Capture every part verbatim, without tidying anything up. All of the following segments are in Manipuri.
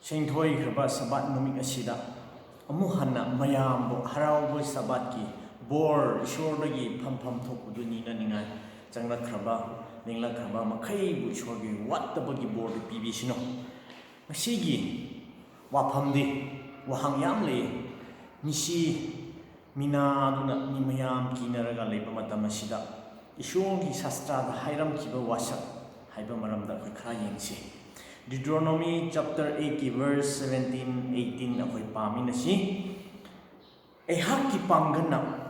ꯁꯦꯡꯊꯣꯏꯈ꯭ꯔꯕ ꯁꯕꯥꯠ ꯅꯨꯃꯤꯠ ꯑꯁꯤꯗ ꯑꯃꯨꯛ ꯍꯟꯅ ꯃꯌꯥꯝꯕꯨ ꯍꯔꯥꯎꯕ ꯁꯕꯥꯠꯀꯤ ꯕꯣꯔ ꯏꯁꯣꯔꯗꯒꯤ ꯐꯝꯐꯝ ꯊꯣꯛꯄꯗꯨ ꯅꯤꯅꯅꯤꯡꯉꯥꯏ ꯆꯪꯂꯛꯈ꯭ꯔꯕ, ꯂꯦꯡꯂꯛꯈ꯭ꯔꯕ ꯃꯈꯩꯕꯨ ꯏꯁꯣꯔꯒꯤ ꯋꯥꯠꯇꯕꯒꯤ ꯕꯣꯔꯗꯨ ꯄꯤꯕꯤꯁꯅꯨ꯫ ꯉꯁꯤꯒꯤ ꯋꯥꯐꯝꯗꯤ ꯋꯥꯍꯪ ꯌꯥꯝ ꯂꯩ꯫ ꯃꯤꯁꯤ ꯃꯤꯅꯥꯗꯨꯅ ꯃꯤ ꯃꯌꯥꯝ ꯀꯤꯅꯔꯒ ꯂꯩꯕ ꯃꯇꯝ ꯑꯁꯤꯗ ꯏꯁꯣꯔꯒꯤ ꯁꯥꯁꯇ꯭ꯔꯥꯗ ꯍꯥꯏꯔꯝꯈꯤꯕ ꯋꯥꯁꯛ ꯍꯥꯏꯕ ꯃꯔꯝꯗ ꯑꯩꯈꯣꯏ ꯈꯔ ꯌꯦꯡꯁꯤ꯫ Deuteronomy chapter eight ꯀꯤ verse seventeen, eighteen ꯑꯩꯈꯣꯏ ꯄꯥꯃꯤꯟꯅꯁꯤ꯫ "ꯑꯩꯍꯥꯛꯀꯤ ꯄꯥꯡꯒꯜꯅ,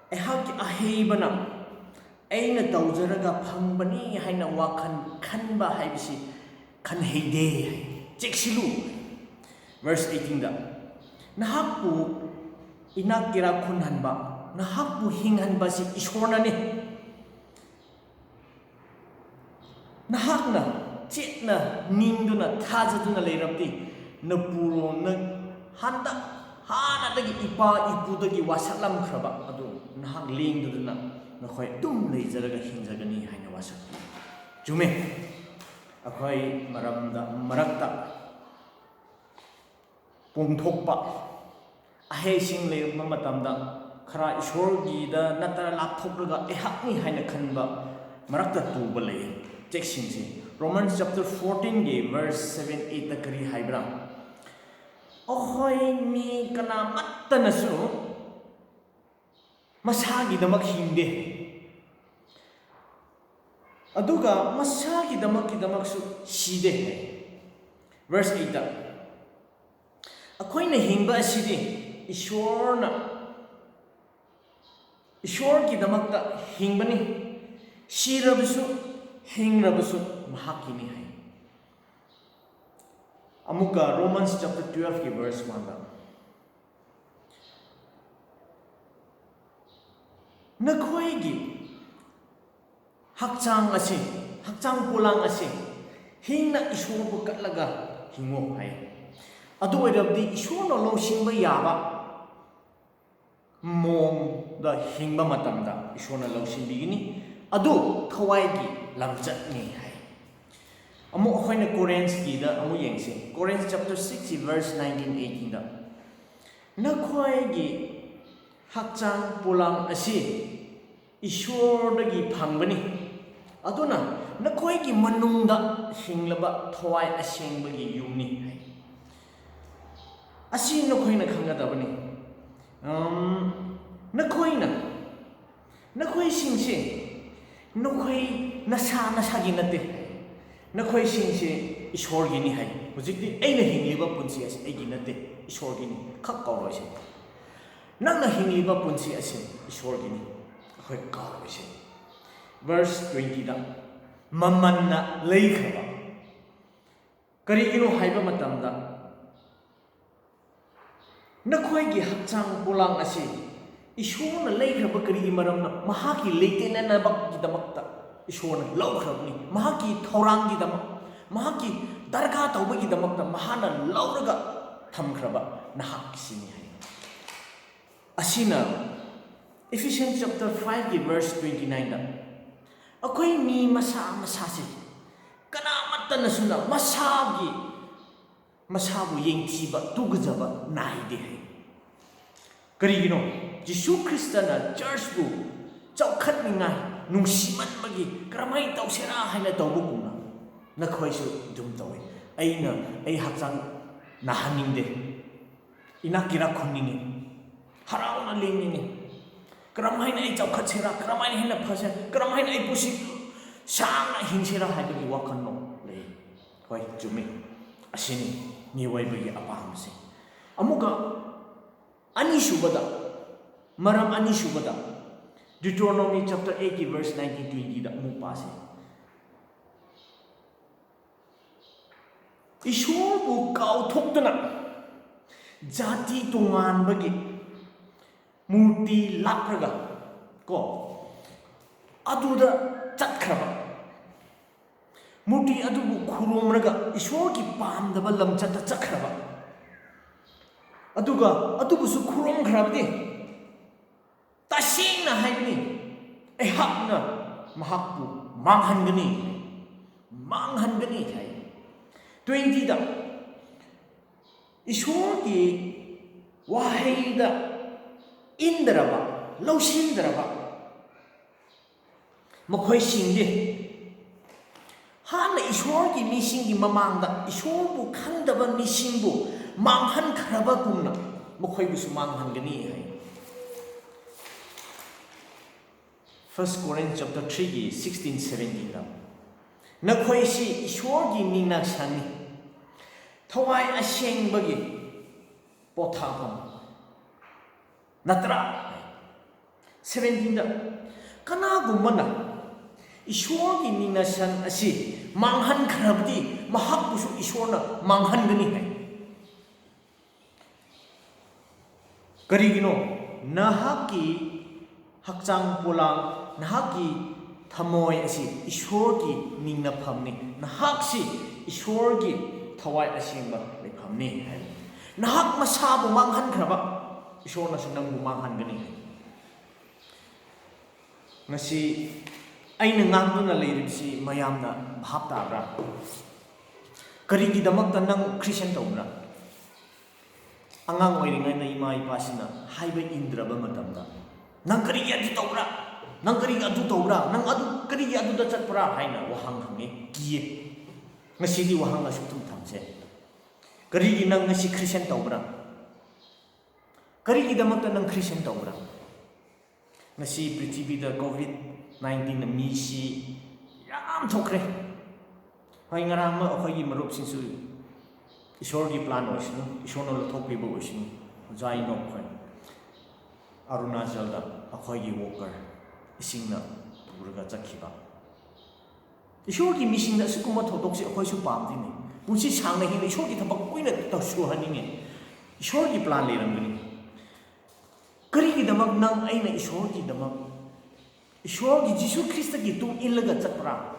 ꯑꯩꯍꯥꯛꯀꯤ ꯑꯍꯩꯕꯅ, ꯑꯩꯅ ꯇꯧꯖꯔꯒ ꯐꯪꯕꯅꯤ" ꯍꯥꯏꯅ ꯋꯥꯈꯜ ꯈꯟꯕ ꯍꯥꯏꯕꯁꯤ ꯈꯟꯍꯩꯗꯦ꯫ ꯆꯦꯛꯁꯤꯜꯂꯨ꯫ Verse eighteen ꯗ, "ꯅꯍꯥꯛꯄꯨ ꯏꯅꯥꯛ ꯀꯩꯔꯥꯛ ꯈꯨꯟꯍꯟꯕ, ꯅꯍꯥꯛꯄꯨ ꯍꯤꯡꯍꯟꯕꯁꯤ ꯏꯁꯣꯔꯅꯅꯤ꯫ ꯅꯍꯥꯛꯅ ꯆꯦꯠꯅ ꯅꯤꯡꯗꯨꯅ ꯊꯥꯖꯗꯨꯅ ꯂꯩꯔꯕꯗꯤ, ꯅꯄꯨꯔꯣꯟꯅ ꯍꯟꯗꯛ ꯍꯥꯟꯅꯗꯒꯤ ꯏꯄꯥ ꯏꯄꯨꯗꯒꯤ ꯋꯥꯁꯛꯂꯝꯈ꯭ꯔꯕ ꯑꯗꯨ ꯅꯍꯥꯛ ꯂꯦꯡꯗꯗꯅ ꯅꯈꯣꯏ ꯑꯗꯨꯝ ꯂꯩꯖꯔꯒ ꯍꯤꯡꯖꯒꯅꯤ" ꯍꯥꯏꯅ ꯋꯥꯁꯛꯄꯤ꯫ ꯆꯨꯝꯃꯦ꯫ ꯑꯩꯈꯣꯏ ꯃꯔꯝꯗ, ꯃꯔꯛꯇ ꯄꯣꯡꯊꯣꯛꯄ ꯑꯍꯩꯁꯤꯡ ꯂꯩꯔꯝꯕ ꯃꯇꯝꯗ ꯈꯔ ꯏꯁꯣꯔꯒꯤꯗ ꯅꯠꯇ꯭ꯔ ꯂꯥꯞꯊꯣꯛꯂꯒ ꯑꯩꯍꯥꯛꯅꯤ ꯍꯥꯏꯅ ꯈꯟꯕ ꯃꯔꯛꯇ ꯇꯨꯕ ꯂꯩ꯫ ꯆꯦꯛꯁꯤꯟꯁꯤ꯫ Romans chapter fourteen ꯒꯤ verse seven, eight ꯇ ꯀꯔꯤ ꯍꯥꯏꯕ꯭ꯔꯥ? "ꯑꯩꯈꯣꯏ ꯃꯤ ꯀꯅꯥꯃꯠꯇꯅꯁꯨ ꯃꯁꯥꯒꯤꯗꯃꯛ ꯍꯤꯡꯗꯦ, ꯑꯗꯨꯒ ꯃꯁꯥꯒꯤꯗꯃꯛꯀꯤꯗꯃꯛꯁꯨ ꯁꯤꯗꯦ" ꯍꯥꯏ꯫ Verse eight ꯇ, "ꯑꯩꯈꯣꯏꯅ ꯍꯤꯡꯕ ꯑꯁꯤꯗꯤ ꯏꯁꯣꯔꯅ, ꯏꯁꯣꯔꯒꯤꯗꯃꯛꯇ ꯍꯤꯡꯕꯅꯤ, ꯁꯤꯔꯕꯁꯨ ꯍꯤꯡꯔꯕꯁꯨ ꯃꯍꯥꯛꯀꯤꯅꯤ" ꯍꯥꯏ꯫ ꯑꯃꯨꯛꯀ Romans chapter twelve ꯀꯤ verse one ꯗ, "ꯅꯈꯣꯏꯒꯤ ꯍꯛꯆꯥꯡ ꯑꯁꯤ, ꯍꯛꯆꯥꯡ ꯄꯣꯂꯥꯡ ꯑꯁꯤ ꯍꯤꯡꯅ ꯏꯁꯣꯔꯕꯨ ꯀꯠꯂꯒ ꯍꯤꯡꯉꯨ" ꯍꯥꯏ꯫ ꯑꯗꯨ ꯑꯣꯏꯔꯕꯗꯤ ꯏꯁꯣꯔꯅ ꯂꯧꯁꯤꯟꯕ ꯌꯥꯕ ꯃꯑꯣꯡꯗ ꯍꯤꯡꯕ ꯃꯇꯝꯗ ꯏꯁꯣꯔꯅ ꯂꯧꯁꯤꯟꯕꯤꯒꯅꯤ꯫ ꯑꯗꯨ ꯊꯋꯥꯏꯒꯤ ꯂꯝꯆꯠꯅꯤ ꯍꯥꯏ꯫ ꯑꯃꯨꯛ ꯑꯩꯈꯣꯏꯅ Corinthꯀꯤꯗ ꯑꯃꯨꯛ ꯌꯦꯡꯁꯤ꯫ Corinth chapter six verse nineteen eighteenꯗ, "ꯅꯈꯣꯏꯒꯤ ꯍꯛꯆꯥꯡ ꯄꯣꯂꯥꯡ ꯑꯁꯤ ꯏꯁꯣꯔꯗꯒꯤ ꯐꯪꯕꯅꯤ, ꯑꯗꯨꯅ ꯅꯈꯣꯏꯒꯤ ꯃꯅꯨꯡꯗ ꯍꯤꯡꯂꯕ ꯊꯋꯥꯏ ꯑꯁꯦꯡꯕꯒꯤ ꯌꯨꯝꯅꯤ" ꯍꯥꯏ꯫ ꯑꯁꯤ ꯅꯈꯣꯏꯅ ꯈꯪꯒꯗꯕꯅꯤ꯫ ꯑꯝ, ꯅꯈꯣꯏꯅ, ꯅꯈꯣꯏꯁꯤꯡꯁꯦ, ꯅꯈꯣꯏ ꯅꯁꯥ ꯅꯁꯥꯒꯤ ꯅꯠꯇꯦ꯫ ꯅꯈꯣꯏꯁꯤꯡꯁꯦ ꯏꯁꯣꯔꯒꯤꯅꯤ ꯍꯥꯏ꯫ ꯍꯧꯖꯤꯛꯇꯤ ꯑꯩꯅ ꯍꯤꯡꯂꯤꯕ ꯄꯨꯟꯁꯤ ꯑꯁꯤ ꯑꯩꯒꯤ ꯅꯠꯇꯦ, ꯏꯁꯣꯔꯒꯤꯅꯤ ꯈꯛ ꯀꯧꯔꯣꯏꯁꯦ꯫ ꯅꯪꯅ ꯍꯤꯡꯂꯤꯕ ꯄꯨꯟꯁꯤ ꯑꯁꯤ ꯏꯁꯣꯔꯒꯤꯅꯤ꯫ ꯑꯩꯈꯣꯏ ꯀꯥꯎꯔꯣꯏꯁꯦ꯫ Verse twentyꯗ, "ꯃꯃꯟꯅ ꯂꯩꯈ꯭ꯔꯕ"꯫ ꯀꯔꯤꯒꯤꯅꯣ ꯍꯥꯏꯕ ꯃꯇꯝꯗ, ꯅꯈꯣꯏꯒꯤ ꯍꯛꯆꯥꯡ ꯄꯣꯂꯥꯡ ꯑꯁꯤ ꯏꯁꯣꯔꯅ ꯂꯩꯈ꯭ꯔꯕ ꯀꯔꯤꯒꯤ ꯃꯔꯝꯅ? ꯃꯍꯥꯛꯀꯤ ꯂꯩꯇꯦꯅꯅꯕꯒꯤꯗꯃꯛꯇ ꯏꯁꯣꯔꯅ ꯂꯧꯈ꯭ꯔꯕꯅꯤ꯫ ꯃꯍꯥꯛꯀꯤ ꯊꯧꯔꯥꯡꯒꯤꯗꯃꯛ, ꯃꯍꯥꯛꯀꯤ ꯗꯔꯀꯥꯔ ꯇꯧꯕꯒꯤꯗꯃꯛꯇ ꯃꯍꯥꯛꯅ ꯂꯧꯔꯒ ꯊꯝꯈ꯭ꯔꯕ ꯅꯍꯥꯛꯀꯤꯁꯤꯅꯤ ꯍꯥꯏ꯫ ꯑꯁꯤꯅ Ephesians chapter fiveꯀꯤ verse twenty nineꯗ, "ꯑꯩꯈꯣꯏ ꯃꯤ ꯃꯁꯥ ꯃꯁꯥꯁꯦ ꯀꯅꯥꯃꯠꯇꯅꯁꯨꯅ ꯃꯁꯥꯒꯤ, ꯃꯁꯥꯕꯨ ꯌꯦꯡꯊꯤꯕ, ꯇꯨꯒꯖꯕ ꯅꯥꯏꯗꯦ" ꯍꯥꯏ꯫ ꯀꯔꯤꯒꯤꯅꯣ? ꯖꯤꯁꯨ ꯈ꯭ꯔꯤꯁꯇꯅ churchꯄꯨ ꯆꯥꯎꯈꯠꯅꯤꯡꯉꯥꯏ ꯅꯨꯡꯁꯤꯃꯟꯕꯒꯤ ꯀꯔꯝꯍꯥꯏꯅ ꯇꯧꯁꯤꯔꯥ ꯍꯥꯏꯅ ꯇꯧꯕꯒꯨꯝꯅ ꯅꯈꯣꯏꯁꯨ ꯑꯗꯨꯝ ꯇꯧꯏ꯫ ꯑꯩꯅ ꯑꯩ ꯍꯛꯆꯥꯡ ꯅꯥꯍꯟꯅꯤꯡꯗꯦ, ꯏꯅꯥꯛ ꯀꯤꯔꯥꯛ ꯈꯨꯟꯅꯤꯡꯉꯤ, ꯍꯔꯥꯎꯅ ꯂꯦꯡꯅꯤꯡꯉꯤ꯫ ꯀꯔꯝꯍꯥꯏꯅ ꯑꯩ ꯆꯥꯎꯈꯠꯁꯤꯔꯥ, ꯀꯔꯝꯍꯥꯏꯅ ꯍꯦꯟꯅ ꯐꯁꯤꯔꯥ, ꯀꯔꯝꯍꯥꯏꯅ ꯑꯩ ꯄꯨꯟꯁꯤ ꯁꯥꯡꯅ ꯍꯤꯡꯁꯤꯔꯥ ꯍꯥꯏꯕꯒꯤ ꯋꯥꯈꯜꯂꯣꯟ ꯂꯩ꯫ ꯍꯣꯏ, ꯆꯨꯝꯃꯤ꯫ ꯑꯁꯤꯅꯤ ꯃꯤꯑꯣꯏꯕꯒꯤ ꯑꯄꯥꯝꯕꯁꯦ꯫ ꯑꯃꯨꯛꯀ ꯑꯅꯤꯁꯨꯕꯗ, ꯃꯔꯝ ꯑꯅꯤꯁꯨꯕꯗ, Deuteronomy chapter eightꯀꯤ verse nineteen twentyꯗ ꯑꯃꯨꯛ ꯄꯥꯁꯦ꯫ ꯏꯁꯣꯔꯕꯨ ꯀꯥꯎꯊꯣꯛꯇꯨꯅ ꯖꯥꯇꯤ ꯇꯣꯉꯥꯟꯕꯒꯤ ꯃꯨꯔꯇꯤ ꯂꯥꯛꯂꯒ ꯀꯣ, ꯑꯗꯨꯗ ꯆꯠꯈ꯭ꯔꯕ, ꯃꯨꯔꯇꯤ ꯑꯗꯨꯕꯨ ꯈꯨꯔꯨꯝꯂꯒ ꯏꯁꯣꯔꯒꯤ ꯄꯥꯝꯗꯕ ꯂꯝꯆꯠꯇ ꯆꯠꯈ꯭ꯔꯕ, ꯑꯗꯨꯒ ꯑꯗꯨꯕꯨꯁꯨ ꯈꯨꯔꯨꯝꯈ꯭ꯔꯕꯗꯤ, ꯇꯁꯦꯡꯅ ꯍꯥꯏꯕꯅꯤ, ꯑꯩꯍꯥꯛꯅ ꯃꯍꯥꯛꯄꯨ ꯃꯥꯡꯍꯟꯒꯅꯤ꯫ ꯃꯥꯡꯍꯟꯒꯅꯤ ꯍꯥꯏ꯫ Twenty ꯗ, ꯏꯁꯣꯔꯒꯤ ꯋꯥꯍꯩꯗ ꯏꯟꯗ꯭ꯔꯕ, ꯂꯧꯁꯤꯟꯗ꯭ꯔꯕ ꯃꯈꯣꯏꯁꯤꯡꯗꯤ ꯍꯥꯟꯅ ꯏꯁꯣꯔꯒꯤ ꯃꯤꯁꯤꯡꯒꯤ ꯃꯃꯥꯡꯗ ꯏꯁꯣꯔꯕꯨ ꯈꯪꯗꯕ ꯃꯤꯁꯤꯡꯕꯨ ꯃꯥꯡꯍꯟꯈ꯭ꯔꯕꯒꯨꯝꯅ ꯃꯈꯣꯏꯕꯨꯁꯨ ꯃꯥꯡꯍꯟꯒꯅꯤ ꯍꯥꯏ꯫ First Corinth chapter three ꯒꯤ sixteen, seventeen ꯗ, "ꯅꯈꯣꯏꯁꯤ ꯏꯁꯣꯔꯒꯤ ꯅꯤꯡꯅꯛꯁꯟꯅꯤ, ꯊꯋꯥꯏ ꯑꯁꯦꯡꯕꯒꯤ ꯄꯣꯊꯥꯐꯝ ꯅꯠꯇ꯭ꯔꯥ?" Seventeen ꯗ, "ꯀꯅꯥꯒꯨꯝꯕꯅ ꯏꯁꯣꯔꯒꯤ ꯅꯤꯡꯅꯛꯁꯟ ꯑꯁꯤ ꯃꯥꯡꯍꯟꯈ꯭ꯔꯕꯗꯤ ꯃꯍꯥꯛꯄꯨꯁꯨ ꯏꯁꯣꯔꯅ ꯃꯥꯡꯍꯟꯒꯅꯤ" ꯍꯥꯏ꯫ ꯀꯔꯤꯒꯤꯅꯣ? ꯅꯍꯥꯛꯀꯤ ꯍꯛꯆꯥꯡ ꯄꯣꯂꯥꯡ, ꯅꯍꯥꯛꯀꯤ ꯊꯃꯣꯏ ꯑꯁꯤ ꯏꯁꯣꯔꯒꯤ ꯅꯤꯡꯅꯐꯝꯅꯤ꯫ ꯅꯍꯥꯛꯁꯤ ꯏꯁꯣꯔꯒꯤ ꯊꯋꯥꯏ ꯑꯁꯦꯡꯕ ꯂꯩꯐꯝꯅꯤ ꯍꯥꯏꯕꯅꯤ꯫ ꯅꯍꯥꯛ ꯃꯁꯥꯕꯨ ꯃꯥꯡꯍꯟꯈ꯭ꯔꯕ, ꯏꯁꯣꯔꯅꯁꯨ ꯅꯪꯕꯨ ꯃꯥꯡꯍꯟꯒꯅꯤ꯫ ꯉꯁꯤ ꯑꯩꯅ ꯉꯥꯡꯗꯨꯅ ꯂꯩꯔꯤꯕꯁꯤ ꯃꯌꯥꯝꯅ ꯚꯥꯞ ꯇꯥꯕ꯭ꯔꯥ? ꯀꯔꯤꯒꯤꯗꯃꯛꯇ ꯅꯪ ꯈ꯭ꯔꯤꯁꯇꯤꯌꯥꯟ ꯇꯧꯕ꯭ꯔꯥ? ꯑꯉꯥꯡ ꯑꯣꯏꯔꯤꯉꯩꯗ ꯏꯃꯥ ꯏꯄꯥꯁꯤꯡꯅ ꯍꯥꯏꯕ ꯏꯟꯗ꯭ꯔꯕ ꯃꯇꯝꯗ, "ꯅꯪ ꯀꯔꯤꯒꯤ ꯑꯗꯨ ꯇꯧꯕ꯭ꯔꯥ? ꯅꯪ ꯀꯔꯤꯒꯤ ꯑꯗꯨ ꯇꯧꯕ꯭ꯔꯥ? ꯅꯪ ꯑꯗꯨ ꯀꯔꯤꯒꯤ ꯑꯗꯨꯗ ꯆꯠꯄ꯭ꯔꯥ?" ꯍꯥꯏꯅ ꯋꯥꯍꯪ ꯍꯪꯉꯤ, ꯀꯤꯌꯦ꯫ ꯉꯁꯤꯗꯤ ꯋꯥꯍꯪ ꯑꯁꯨꯛꯇꯪ ꯊꯝꯁꯦ꯫ ꯀꯔꯤꯒꯤ ꯅꯪ ꯉꯁꯤ ꯈ꯭ꯔꯤꯁꯇꯤꯌꯥꯟ ꯇꯧꯕ꯭ꯔꯥ? ꯀꯔꯤꯒꯤꯗꯃꯛꯇ ꯅꯪ ꯈ꯭ꯔꯤꯁꯇꯤꯌꯥꯟ ꯇꯧꯕ꯭ꯔꯥ? ꯉꯁꯤ ꯄ꯭ꯔꯤꯊꯤꯕꯤꯗ COVID nineteen ꯅ ꯃꯤꯁꯤ ꯌꯥꯝ ꯊꯣꯛꯈ꯭ꯔꯦ꯫ ꯍꯣꯏ, ꯉꯔꯥꯡꯃꯛ ꯑꯩꯈꯣꯏꯒꯤ ꯃꯔꯨꯞꯁꯤꯡꯁꯨ, ꯏꯁꯣꯔꯒꯤ ꯄ꯭ꯂꯥꯟ ꯑꯣꯏꯁꯅꯨ, ꯏꯁꯣꯔꯅ ꯂꯧꯊꯣꯛꯄꯤꯕ ꯑꯣꯏꯁꯅꯨ, ꯑꯣꯖꯥ ꯏꯅꯣꯛ ꯈꯣꯏ ꯑꯔꯨꯅꯥꯆꯜꯗ ꯑꯩꯈꯣꯏꯒꯤ ꯋꯣꯀꯔ ꯏꯁꯤꯡꯅ ꯄꯨꯔꯒ ꯆꯠꯈꯤꯕ꯫ ꯏꯁꯣꯔꯒꯤ ꯃꯤꯁꯤꯡꯗ ꯑꯁꯤꯒꯨꯝꯕ ꯊꯧꯗꯣꯛꯁꯤ ꯑꯩꯈꯣꯏꯁꯨ ꯄꯥꯝꯗꯦꯅꯦ꯫ ꯄꯨꯟꯁꯤ ꯁꯥꯡꯅ ꯍꯤꯡꯅ ꯏꯁꯣꯔꯒꯤ ꯊꯕꯛ ꯀꯨꯏꯅ ꯇꯧꯁꯨꯍꯟꯅꯤꯡꯉꯦ꯫ ꯏꯁꯣꯔꯒꯤ ꯄ꯭ꯂꯥꯟ ꯂꯩꯔꯝꯒꯅꯤ꯫ ꯀꯔꯤꯒꯤꯗꯃꯛ ꯅꯪ ꯑꯩꯅ ꯏꯁꯣꯔꯒꯤꯗꯃꯛ, ꯏꯁꯣꯔꯒꯤ ꯖꯤꯁꯨ ꯈ꯭ꯔꯤꯁꯇꯒꯤ ꯇꯨꯡ ꯏꯜꯂꯒ ꯆꯠꯄ꯭ꯔꯥ?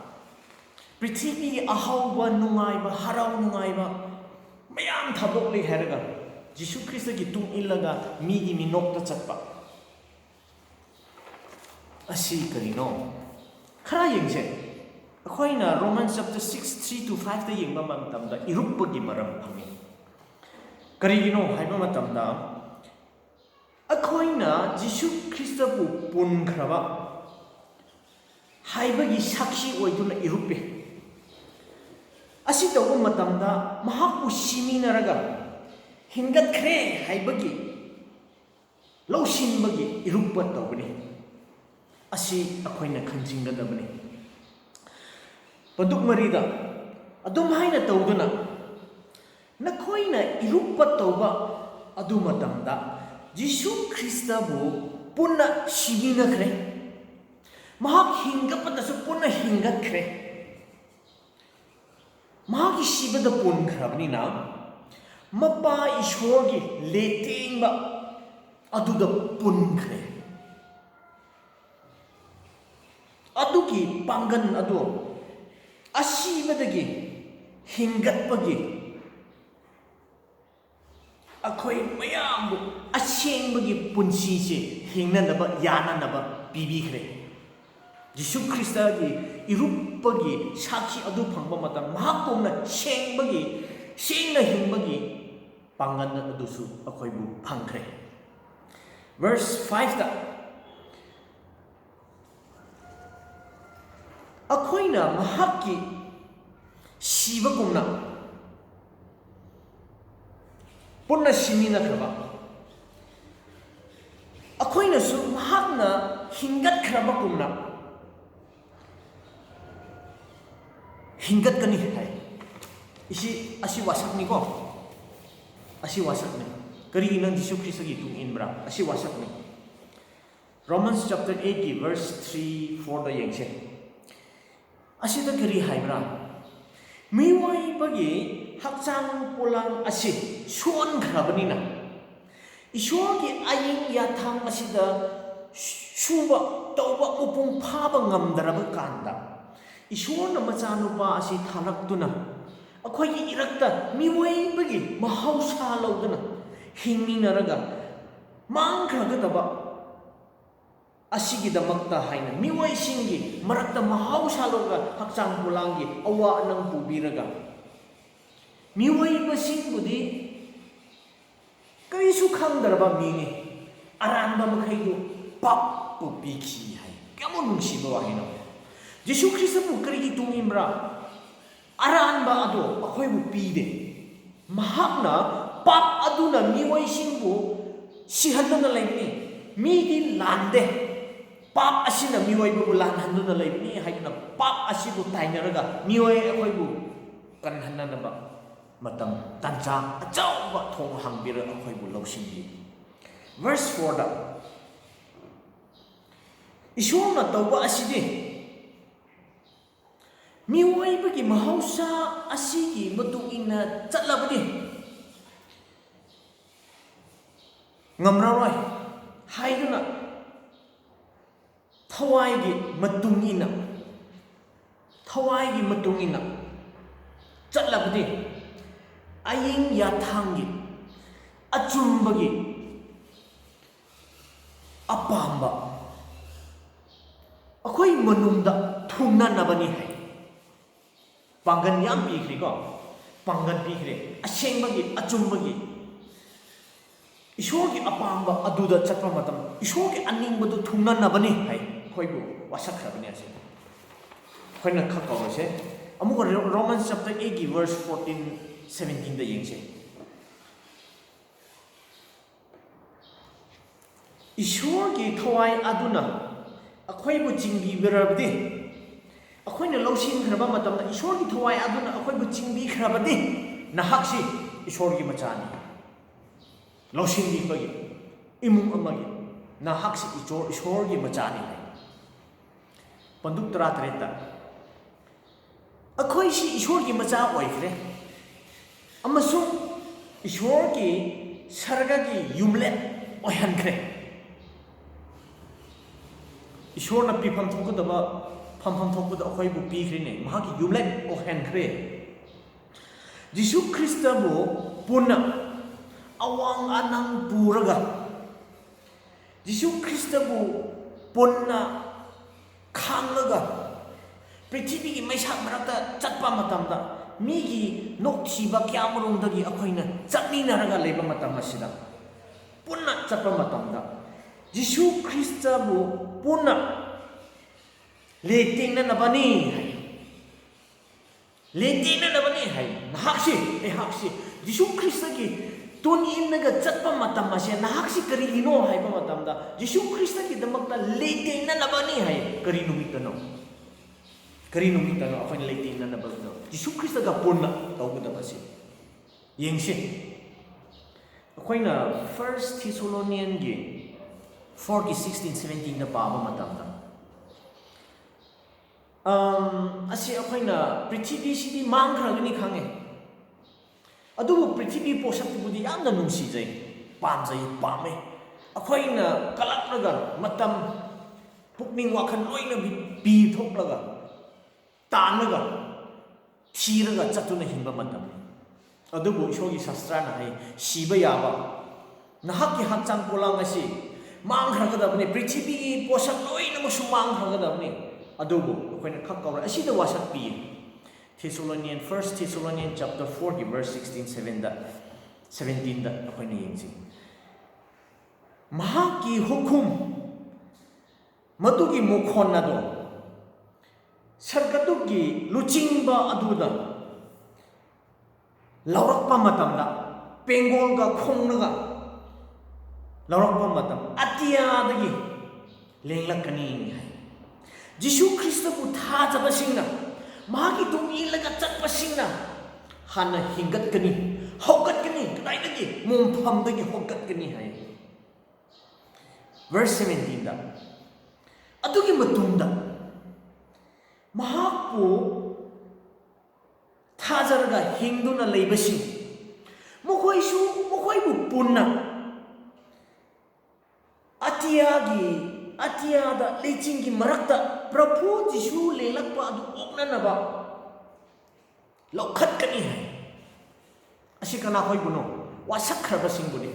ꯄ꯭ꯔꯤꯊꯤꯕꯤꯒꯤ ꯑꯍꯥꯎꯕ, ꯅꯨꯡꯉꯥꯏꯕ, ꯍꯔꯥꯎ ꯅꯨꯡꯉꯥꯏꯕ ꯃꯌꯥꯝ ꯊꯥꯗꯣꯛꯂꯦ ꯍꯥꯏꯔꯒ ꯖꯤꯁꯨ ꯈ꯭ꯔꯤꯁꯇꯒꯤ ꯇꯨꯡ ꯏꯜꯂꯒ ꯃꯤꯒꯤ ꯃꯤꯅꯣꯛꯇ ꯆꯠꯄ꯫ ꯑꯁꯤ ꯀꯔꯤꯅꯣ? ꯈꯔ ꯌꯦꯡꯁꯦ꯫ ꯑꯩꯈꯣꯏꯅ Romans chapter six, three to five ꯇ ꯌꯦꯡꯕ ꯃꯇꯝꯗ ꯏꯔꯨꯞꯄꯒꯤ ꯃꯔꯝ ꯐꯪꯉꯤ꯫ ꯀꯔꯤꯒꯤꯅꯣ ꯍꯥꯏꯕ ꯃꯇꯝꯗ, ꯑꯩꯈꯣꯏꯅ ꯖꯤꯁꯨ ꯈ꯭ꯔꯤꯁꯇꯕꯨ ꯄꯨꯟꯈ꯭ꯔꯕ ꯍꯥꯏꯕꯒꯤ ꯁꯥꯈꯤ ꯑꯣꯏꯗꯨꯅ ꯏꯔꯨꯞꯄꯤ꯫ ꯑꯁꯤ ꯇꯧꯕ ꯃꯇꯝꯗ ꯃꯍꯥꯛꯄꯨ ꯁꯤꯃꯤꯟꯅꯔꯒ ꯍꯤꯡꯒꯠꯈ꯭ꯔꯦ ꯍꯥꯏꯕꯒꯤ ꯂꯧꯁꯤꯟꯕꯒꯤ ꯏꯔꯨꯞꯄ ꯇꯧꯕꯅꯤ꯫ ꯑꯁꯤ ꯑꯩꯈꯣꯏꯅ ꯈꯪꯖꯤꯟꯒꯗꯕꯅꯤ꯫ ꯄꯗꯨꯛ ꯃꯔꯤꯗ, ꯑꯗꯨꯝ ꯍꯥꯏꯅ ꯇꯧꯗꯨꯅ ꯅꯈꯣꯏꯅ ꯏꯔꯨꯞꯄ ꯇꯧꯕ ꯑꯗꯨ ꯃꯇꯝꯗ ꯖꯤꯁꯨ ꯈ꯭ꯔꯤꯁꯇꯕꯨ ꯄꯨꯟꯅ ꯁꯤꯃꯤꯟꯅꯈ꯭ꯔꯦ꯫ ꯃꯍꯥꯛ ꯍꯤꯡꯒꯠꯄꯗꯁꯨ ꯄꯨꯟꯅ ꯍꯤꯡꯒꯠꯈ꯭ꯔꯦ꯫ ꯃꯍꯥꯛꯀꯤ ꯁꯤꯕꯗ ꯄꯨꯟꯈ꯭ꯔꯕꯅꯤꯅ ꯃꯄꯥ ꯏꯁꯣꯔꯒꯤ ꯂꯦꯇꯦꯡꯕ ꯑꯗꯨꯗ ꯄꯨꯟꯈ꯭ꯔꯦ꯫ ꯑꯗꯨꯒꯤ ꯄꯥꯡꯒꯜ ꯑꯗꯨ ꯑꯁꯤꯕꯗꯒꯤ ꯍꯤꯡꯒꯠꯄꯒꯤ ꯑꯩꯈꯣꯏ ꯃꯌꯥꯝꯕꯨ ꯑꯁꯦꯡꯕꯒꯤ ꯄꯨꯟꯁꯤꯁꯦ ꯍꯤꯡꯅꯅꯕ ꯌꯥꯅꯅꯕ ꯄꯤꯕꯤꯈ꯭ꯔꯦ꯫ ꯖꯤꯁꯨ ꯈ꯭ꯔꯤꯁꯇꯒꯤ ꯏꯔꯨꯞꯄꯒꯤ ꯁꯥꯈꯤ ꯑꯗꯨ ꯐꯪꯕ ꯃꯇꯝ, ꯃꯍꯥꯛꯀꯨꯝꯅ ꯁꯦꯡꯕꯒꯤ, ꯁꯦꯡꯅ ꯍꯤꯡꯕꯒꯤ ꯄꯥꯡꯒꯜ ꯑꯗꯨꯁꯨ ꯑꯩꯈꯣꯏꯕꯨ ꯐꯪꯈ꯭ꯔꯦ꯫ Verse five ꯇ, ꯑꯩꯈꯣꯏꯅ ꯃꯍꯥꯛꯀꯤ ꯁꯤꯕꯒꯨꯝꯅ ꯄꯨꯟꯅ ꯁꯤꯃꯤꯟꯅꯈ꯭ꯔꯕ, ꯑꯩꯈꯣꯏꯅꯁꯨ ꯃꯍꯥꯛꯅ ꯍꯤꯡꯒꯠꯈ꯭ꯔꯕꯒꯨꯝꯅ ꯍꯤꯡꯒꯠꯀꯅꯤ ꯍꯥꯏ꯫ ꯏꯁꯤ, ꯑꯁꯤ ꯋꯥꯁꯛꯅꯤꯀꯣ꯫ ꯑꯁꯤ ꯋꯥꯁꯛꯅꯤ꯫ ꯀꯔꯤꯒꯤ ꯅꯪ ꯖꯤꯁꯨ ꯈ꯭ꯔꯤꯁꯇꯒꯤ ꯇꯨꯡ ꯏꯟꯕ꯭ꯔꯥ? ꯑꯁꯤ ꯋꯥꯁꯛꯅꯤ꯫ Romans chapter eight ꯀꯤ verse three, four ꯗ ꯌꯦꯡꯁꯦ꯫ ꯑꯁꯤꯗ ꯀꯔꯤ ꯍꯥꯏꯕ꯭ꯔꯥ? ꯃꯤꯑꯣꯏꯕꯒꯤ ꯍꯛꯆꯥꯡ ꯄꯣꯂꯥꯡ ꯑꯁꯤ ꯁꯣꯟꯈ꯭ꯔꯕꯅꯤꯅ, ꯏꯁꯣꯔꯒꯤ ꯑꯌꯤꯡ ꯌꯥꯊꯥꯡ ꯑꯁꯤꯗ ꯁꯨꯕ ꯇꯧꯕ ꯃꯄꯨꯡ ꯐꯥꯕ ꯉꯝꯗ꯭ꯔꯕ ꯀꯥꯟꯗ, ꯏꯁꯣꯔꯅ ꯃꯆꯥꯅꯨꯄꯥ ꯑꯁꯤ ꯊꯥꯔꯛꯇꯨꯅ ꯑꯩꯈꯣꯏꯒꯤ ꯏꯔꯛꯇ ꯃꯤꯑꯣꯏꯕꯒꯤ ꯃꯍꯧꯁꯥ ꯂꯧꯗꯨꯅ ꯍꯤꯡꯃꯤꯟꯅꯔꯒ ꯃꯥꯡꯈ꯭ꯔꯒꯗꯕ ꯑꯁꯤꯒꯤꯗꯃꯛꯇ ꯍꯥꯏꯅ ꯃꯤꯑꯣꯏꯁꯤꯡꯒꯤ ꯃꯔꯛꯇ ꯃꯍꯧꯁꯥ ꯂꯣꯏꯅ ꯍꯛꯆꯥꯡ ꯄꯣꯂꯥꯡꯒꯤ ꯑꯋꯥ ꯑꯅꯪ ꯄꯨꯕꯤꯔꯒ, ꯃꯤꯑꯣꯏꯕꯁꯤꯡꯕꯨꯗꯤ ꯀꯔꯤꯁꯨ ꯈꯪꯗ꯭ꯔꯕ ꯃꯤꯅꯤ꯫ ꯑꯔꯥꯟꯕ ꯃꯈꯩꯗꯨ ꯄꯥꯞꯄꯨ ꯄꯤꯈꯤ ꯍꯥꯏ꯫ ꯀꯌꯥꯃꯨꯛ ꯅꯨꯡꯁꯤꯕ ꯋꯥꯍꯩꯅꯣ! ꯖꯤꯁꯨ ꯈ꯭ꯔꯤꯁꯇꯕꯨ ꯀꯔꯤꯒꯤ ꯇꯨꯡ ꯏꯟꯕ꯭ꯔꯥ? ꯑꯔꯥꯟꯕ ꯑꯗꯨ ꯑꯩꯈꯣꯏꯕꯨ ꯄꯤꯗꯦ꯫ ꯃꯍꯥꯛꯅ ꯄꯥꯞ ꯑꯗꯨꯅ ꯃꯤꯑꯣꯏꯁꯤꯡꯕꯨ ꯁꯤꯍꯟꯗꯨꯅ ꯂꯩꯕꯅꯤ꯫ ꯃꯤꯗꯤ ꯂꯥꯟꯗꯦ, ꯄꯥꯞ ꯑꯁꯤꯅ ꯃꯤꯑꯣꯏꯕꯕꯨ ꯂꯥꯟꯍꯟꯗꯨꯅ ꯂꯩꯕꯅꯤ ꯍꯥꯏꯗꯨꯅ ꯄꯥꯞ ꯑꯁꯤꯕꯨ ꯇꯥꯏꯅꯔꯒ ꯃꯤꯑꯣꯏ ꯑꯩꯈꯣꯏꯕꯨ ꯀꯟꯍꯟꯅꯅꯕ ꯃꯇꯝ ꯇꯥꯟꯖꯥ ꯑꯆꯧꯕ ꯊꯣꯡ ꯍꯥꯡꯕꯤꯔ ꯑꯩꯈꯣꯏꯕꯨ ꯂꯧꯁꯤꯟꯕꯤ꯫ Verse fourꯗ, "ꯏꯁꯣꯔꯅ ꯇꯧꯕ ꯑꯁꯤꯗꯤ ꯃꯤꯑꯣꯏꯕꯒꯤ ꯃꯍꯧꯁꯥ ꯑꯁꯤꯒꯤ ꯃꯇꯨꯡ ꯏꯟꯅ ꯆꯠꯂꯕꯗꯤ ꯉꯝꯂꯔꯣꯏ" ꯍꯥꯏꯗꯨꯅ ꯊꯋꯥꯏꯒꯤ ꯃꯇꯨꯡ ꯏꯟꯅ, ꯊꯋꯥꯏꯒꯤ ꯃꯇꯨꯡ ꯏꯟꯅ ꯆꯠꯂꯕꯗꯤ ꯑꯏꯪ ꯌꯥꯊꯥꯡꯒꯤ, ꯑꯆꯨꯝꯕꯒꯤ ꯑꯄꯥꯝꯕ ꯑꯩꯈꯣꯏ ꯃꯅꯨꯡꯗ ꯊꯨꯡꯅꯅꯕꯅꯤ ꯍꯥꯏ꯫ ꯄꯥꯡꯒꯜ ꯌꯥꯝ ꯄꯤꯈ꯭ꯔꯦꯀꯣ꯫ ꯄꯥꯡꯒꯜ ꯄꯤꯈ꯭ꯔꯦ꯫ ꯑꯁꯦꯡꯕꯒꯤ, ꯑꯆꯨꯝꯕꯒꯤ, ꯏꯁꯣꯔꯒꯤ ꯑꯄꯥꯝꯕ ꯑꯗꯨꯗ ꯆꯠꯄ ꯃꯇꯝ, ꯏꯁꯣꯔꯒꯤ ꯑꯅꯤꯡꯕꯗꯨ ꯊꯨꯡꯅꯅꯕꯅꯤ ꯍꯥꯏ ꯑꯩꯈꯣꯏꯕꯨ ꯋꯥꯁꯛꯈ꯭ꯔꯕꯅꯤ ꯑꯁꯤ꯫ ꯑꯩꯈꯣꯏꯅ ꯈꯛ ꯀꯧꯔꯁꯦ꯫ ꯑꯃꯨꯛꯀ Ro-, Romans chapter eightꯀꯤ verse fourteen, seventeenꯗ ꯌꯦꯡꯁꯦ꯫ "ꯏꯁꯣꯔꯒꯤ ꯊꯋꯥꯏ ꯑꯗꯨꯅ ꯑꯩꯈꯣꯏꯕꯨ ꯆꯤꯡꯕꯤꯔꯕꯗꯤ, ꯑꯩꯈꯣꯏꯅ ꯂꯧꯁꯤꯟꯈ꯭ꯔꯕ ꯃꯇꯝꯗ ꯏꯁꯣꯔꯒꯤ ꯊꯋꯥꯏ ꯑꯗꯨꯅ ꯑꯩꯈꯣꯏꯕꯨ ꯆꯤꯡꯕꯤꯈ꯭ꯔꯕꯗꯤ, ꯅꯍꯥꯛꯁꯤ ꯏꯁꯣꯔꯒꯤ ꯃꯆꯥꯅꯤ"꯫ ꯂꯧꯁꯤꯟꯕꯤꯕꯒꯤ ꯏꯃꯨꯡ ꯑꯃꯒꯤ, "ꯅꯍꯥꯛꯁꯤ ꯏꯆꯣ-, ꯏꯁꯣꯔꯒꯤ ꯃꯆꯥꯅꯤ" ꯍꯥꯏ꯫ ꯄꯟꯗꯨꯞ ꯇꯔꯥꯇꯔꯦꯠꯇ, "ꯑꯩꯈꯣꯏꯁꯤ ꯏꯁꯣꯔꯒꯤ ꯃꯆꯥ ꯑꯣꯏꯈ꯭ꯔꯦ ꯑꯃꯁꯨꯡ ꯏꯁꯣꯔꯒꯤ ꯁꯔꯒꯒꯤ ꯌꯨꯝꯂꯦꯠ ꯑꯣꯏꯍꯟꯈ꯭ꯔꯦ"꯫ ꯏꯁꯣꯔꯅ ꯄꯤꯐꯝ ꯊꯣꯛꯀꯗꯕ, ꯐꯝꯐꯝ ꯊꯣꯛꯄꯗ ꯑꯩꯈꯣꯏꯕꯨ ꯄꯤꯈ꯭ꯔꯦꯅꯦ, ꯃꯍꯥꯛꯀꯤ ꯌꯨꯝꯂꯦꯠ ꯑꯣꯏꯍꯟꯈ꯭ꯔꯦ꯫ ꯖꯤꯁꯨ ꯈ꯭ꯔꯤꯁꯇꯕꯨ ꯄꯨꯟꯅ ꯑꯋꯥꯡ ꯑꯅꯪ ꯄꯨꯔꯒ, ꯖꯤꯁꯨ ꯈ꯭ꯔꯤꯁꯇꯕꯨ ꯄꯨꯟꯅ ꯈꯥꯡꯂꯒ ꯄ꯭ꯔꯤꯊꯤꯕꯤꯒꯤ ꯃꯩꯁꯥ ꯃꯔꯛꯇ ꯆꯠꯄ ꯃꯇꯝꯗ, ꯃꯤꯒꯤ ꯅꯣꯛꯊꯤꯕ ꯀꯌꯥ ꯃꯔꯨꯝꯗꯒꯤ ꯑꯩꯈꯣꯏꯅ ꯆꯠꯃꯤꯟꯅꯔꯒ ꯂꯩꯕ ꯃꯇꯝ ꯑꯁꯤꯗ, ꯄꯨꯟꯅ ꯆꯠꯄ ꯃꯇꯝꯗ ꯖꯤꯁꯨ ꯈ꯭ꯔꯤꯁꯇꯕꯨ ꯄꯨꯟꯅ ꯂꯦꯇꯦꯡꯅꯅꯕꯅꯤ ꯍꯥꯏ꯫ ꯂꯦꯇꯦꯡꯅꯅꯕꯅꯤ ꯍꯥꯏ꯫ ꯅꯍꯥꯛꯁꯤ, ꯑꯩꯍꯥꯛꯁꯤ ꯖꯤꯁꯨ ꯈ꯭ꯔꯤꯁꯇꯒꯤ ꯇꯨꯡ ꯏꯟꯅꯒ ꯆꯠꯄ ꯃꯇꯝ ꯑꯁꯦ ꯅꯍꯥꯛꯁꯤ ꯀꯔꯤꯒꯤꯅꯣ ꯍꯥꯏꯕ ꯃꯇꯝꯗ, ꯖꯤꯁꯨ ꯈ꯭ꯔꯤꯁꯇꯒꯤꯗꯃꯛꯇ ꯂꯦꯇꯦꯡꯅꯅꯕꯅꯤ ꯍꯥꯏ꯫ ꯀꯔꯤ ꯅꯨꯃꯤꯠꯇꯅꯣ? ꯀꯔꯤ ꯅꯨꯃꯤꯠꯇꯅꯣ ꯑꯩꯈꯣꯏꯅ ꯂꯦꯇꯦꯡꯅꯅꯕꯗꯣ? ꯖꯤꯁꯨ ꯈ꯭ꯔꯤꯁꯇꯒ ꯄꯨꯟꯅ ꯇꯧꯒꯗꯕꯁꯦ꯫ ꯌꯦꯡꯁꯤ꯫ ꯑꯩꯈꯣꯏꯅ First Thessalonianꯒꯤ fourꯒꯤ sixteen seventeenꯗ ꯄꯥꯕ ꯃꯇꯝꯗ, ꯑꯝ, ꯑꯁꯤ ꯑꯩꯈꯣꯏꯅ ꯄ꯭ꯔꯤꯊꯤꯕꯤꯁꯤꯗꯤ ꯃꯥꯡꯈ꯭ꯔꯒꯅꯤ ꯈꯪꯉꯦ, ꯑꯗꯨꯕꯨ ꯄ꯭ꯔꯤꯊꯤꯕꯤ ꯄꯣꯠꯁꯛꯇꯨꯕꯨꯗꯤ ꯌꯥꯝꯅ ꯅꯨꯡꯁꯤꯖꯩ, ꯄꯥꯝꯖꯩ, ꯄꯥꯝꯃꯦ꯫ ꯑꯩꯈꯣꯏꯅ ꯀꯜꯂꯛꯂꯒ ꯃꯇꯝ, ꯄꯨꯛꯅꯤꯡ ꯋꯥꯈꯜ ꯂꯣꯏꯅ ꯄꯤ-, ꯄꯤꯊꯣꯛꯂꯒ, ꯇꯥꯟꯂꯒ, ꯊꯤꯔꯒ ꯆꯠꯇꯨꯅ ꯍꯤꯡꯕ ꯃꯇꯝꯅꯤ꯫ ꯑꯗꯨꯕꯨ ꯏꯁꯣꯔꯒꯤ ꯁꯥꯁꯇ꯭ꯔꯅ ꯍꯥꯏ, ꯁꯤꯕ ꯌꯥꯕ ꯅꯍꯥꯛꯀꯤ ꯍꯛꯆꯥꯡ ꯄꯣꯂꯥꯡ ꯑꯁꯤ ꯃꯥꯡꯈ꯭ꯔꯒꯗꯕꯅꯤ, ꯄ꯭ꯔꯤꯊꯤꯕꯤꯒꯤ ꯄꯣꯠꯁꯛ ꯂꯣꯏꯅꯃꯛꯁꯨ ꯃꯥꯡꯈ꯭ꯔꯒꯗꯕꯅꯤ꯫ ꯑꯗꯨꯕꯨ ꯑꯩꯈꯣꯏꯅ ꯈꯛ ꯀꯧꯔ ꯑꯁꯤꯗ ꯋꯥꯁꯛꯄꯤꯌꯦ꯫ Thessalonian, First Thessalonian chapter fourꯒꯤ verse sixteen, sevenꯗ, seventeenꯗ ꯑꯩꯈꯣꯏꯅ ꯌꯦꯡꯁꯤ꯫ ꯃꯍꯥꯛꯀꯤ ꯍꯨꯈꯨꯝ, ꯃꯗꯨꯒꯤ ꯃꯈꯣꯟ ꯑꯗꯣ ꯁꯔꯒꯗꯨꯒꯤ ꯂꯨꯆꯤꯡꯕ ꯑꯗꯨꯗ ꯂꯧꯔꯛꯄ ꯃꯇꯝꯗ, ꯄꯦꯡꯒꯣꯜꯒ ꯈꯣꯡꯂꯒ ꯂꯧꯔꯛꯄ ꯃꯇꯝ, ꯑꯇꯤꯌꯥꯗꯒꯤ ꯂꯦꯡꯂꯛꯀꯅꯤ ꯍꯥꯏ꯫ ꯖꯤꯁꯨ ꯈ꯭ꯔꯤꯁꯇꯕꯨ ꯊꯥꯖꯕꯁꯤꯡꯅ, ꯃꯍꯥꯛꯀꯤ ꯇꯨꯡ ꯏꯜꯂꯒ ꯆꯠꯄꯁꯤꯡꯅ ꯍꯥꯟꯅ ꯍꯤꯡꯒꯠꯀꯅꯤ, ꯍꯧꯒꯠꯀꯅꯤ꯫ ꯀꯗꯥꯏꯗꯒꯤ? ꯃꯣꯡꯐꯝꯗꯒꯤ ꯍꯧꯒꯠꯀꯅꯤ ꯍꯥꯏ꯫ Verse seventeenꯗ, ꯑꯗꯨꯒꯤ ꯃꯇꯨꯡꯗ ꯃꯍꯥꯛꯄꯨ ꯊꯥꯖꯔꯒ ꯍꯤꯡꯗꯨꯅ ꯂꯩꯕꯁꯤꯡ, ꯃꯈꯣꯏꯁꯨ, ꯃꯈꯣꯏꯕꯨ ꯄꯨꯟꯅ ꯑꯇꯤꯌꯥꯒꯤ, ꯑꯇꯤꯌꯥꯗ ꯂꯩꯆꯤꯟꯒꯤ ꯃꯔꯛꯇ ꯄ꯭ꯔꯚꯨ ꯖꯤꯁꯨ ꯂꯦꯡꯂꯛꯄ ꯑꯗꯨ ꯑꯣꯛꯅꯅꯕ ꯂꯧꯈꯠꯀꯅꯤ ꯍꯥꯏ꯫ ꯑꯁꯤ ꯀꯅꯥꯈꯣꯏꯕꯨꯅꯣ? ꯋꯥꯁꯛꯈ꯭ꯔꯕꯁꯤꯡꯕꯨꯅꯤ꯫